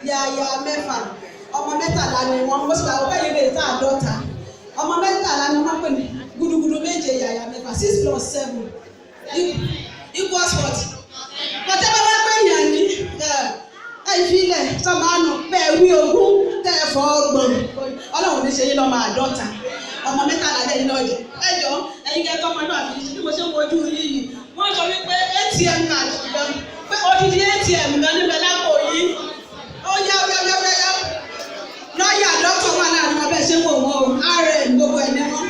Yàyà mẹ́fà, ọmọ 13 ni wọ́n. Mo sì gbàgbọ́ pé yìí lè tá 50. Ọmọ 13 ni wọ́n pè ní gudugudu méje yàyà mẹ́fà. 6 + 7 equals what? Pọ̀tẹ́ bá wá pé èèyàn ní ẹ ìfilẹ̀ sọ́mánù bẹ́ẹ̀ wí 20 tẹ́ ẹ fọ́ 30, Ọlọ́run ní ṣe yín lọ́mọ 50. Ọmọ 13 lẹ́yìn náà jẹ. Ẹ jọ ẹ̀yin kẹ́kọ̀ọ́ ọmọ náà fi ṣe bí mo ṣe ń wojú yìí. Wọ́n sọ wípé ATM card gan, pé odidi ATM gan níbẹ̀ lápò yìí. Ó yá ó yá ó yá ó yá. Lọ́ọ̀yà dọ́kítọ̀ wà láàrin wọn bẹ́ẹ̀ ṣe ń wò wọ́n o. RM gbogbo ẹ̀ ní wọ́n.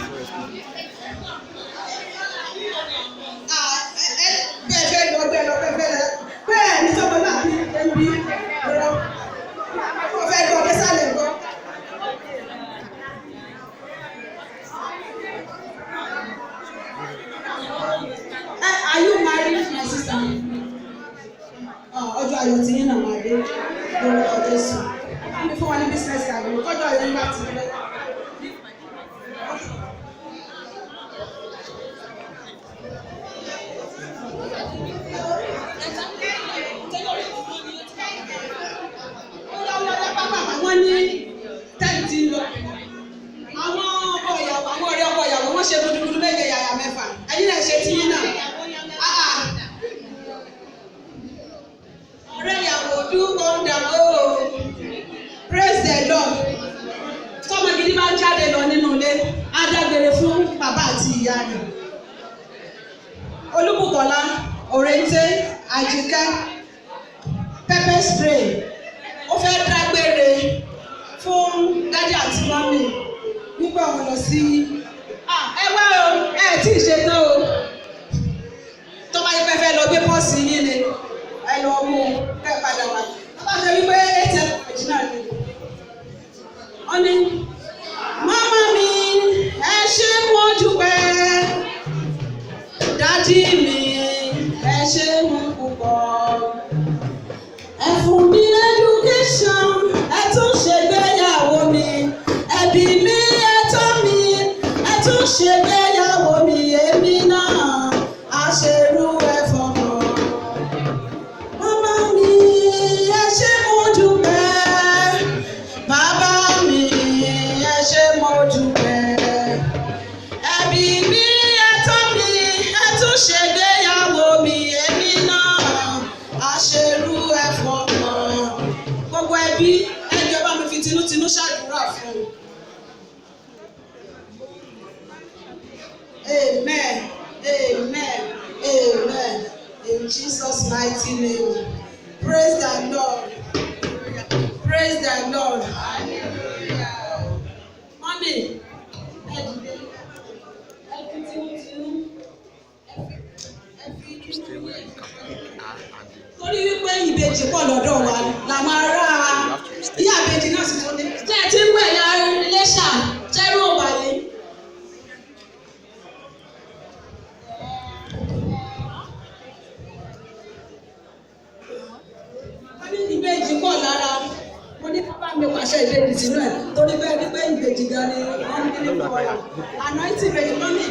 Bẹ́ẹ̀ fẹ́ lọ bẹ́ẹ̀ lọ bẹ́ẹ̀ fẹ́ lọ. Bẹ́ẹ̀ ni sọ́mọ náà bí ẹbí lọ. Mo fẹ́ gbọ́ désàlẹ̀ gbọ́. Are you married, my sister? Ọjọ́ ayọ̀ tí yín náà máa dé lórúkọ Jésù. Bá mi fún wa ní business card mi, kọjọ́ ayọ̀ nígbà tí ó dé. Wọ́n ní tẹ́ǹtì lọ. Àwọn ọkọ ìyàwó, àwọn ọ̀rẹ́ ọkọ ìyàwó, wọ́n ṣe gudugudu méje yàyà mẹ́fà. Ẹ̀yin náà ṣe tiyín náà. Ọ̀rẹ́ ìyàwó do come down o. Praise the Lord. Tọ́mọ gidi máa ń jáde lọ nínú ilé, á dágbére fún bàbá àti ìyá rẹ̀. Olúbùkọ́lá, Òrèǹté, Àjíkẹ́, pepper spray. Ó fẹ́ dágbére fún dádì àti mọ́mì nígbà wọn lọ sí. Ẹ wá o, ẹ tí ì ṣe tán o. Tó bá yẹ pé fẹ́ lọ gbé pọ́ọ̀sì yín ni, ẹ lọ mú un kẹ́ padà wá. Tó bá ṣe wípé ATM card náà ni. Wọ́n ní, màmá mi, ẹ ṣé mo dúpẹ́. Dádì mi, ẹ ṣé mo púpọ̀. Ẹ fún mi l'education, ẹ tún ṣègbéyàwó mi. Ẹbí mi, ẹ tọ́ mi, ẹ tún ṣègbéyàwó mi, èmi náà á ṣerú ẹ fọmọ. Màmá mi, ẹ ṣé mo dúpẹ́. Bàbá mi, ẹ ṣé mo dúpẹ́. Ẹbí mi, ẹ tọ́ mi, ẹ tún ṣègbéyàwó mi, èmi náà á ṣerú ẹ fọmọ. Gbogbo ẹbí, ẹ jọ̀ọ́ bá mi fi tinútinú ṣàdúrà fún un. Amen. Amen. Amen. In Jesus' mighty name. Praise the Lord. Praise the Lord. Mọ́mì, ẹ dìde. Ẹ fi tinútinú. Ẹ fi Stay where you can pick her and the Torí wípé ìbejì pọ̀ lọ́dọ̀ wa làwọn ará ìyá ìbejì náà sì tún ní. Ṣé ẹ ti ń wẹ̀ ya Iléṣà? Ṣẹ́rú ò bà yín? Wọ́n ní ìbejì pọ̀ lára. Mo ní bá mi pàṣẹ ìbejì sínú ẹ̀ torí bẹ́ẹ̀ ni pé ìbejì gan ni wọ́n ń bí ní fún wa. Àná tí ìbejì mọ́mì.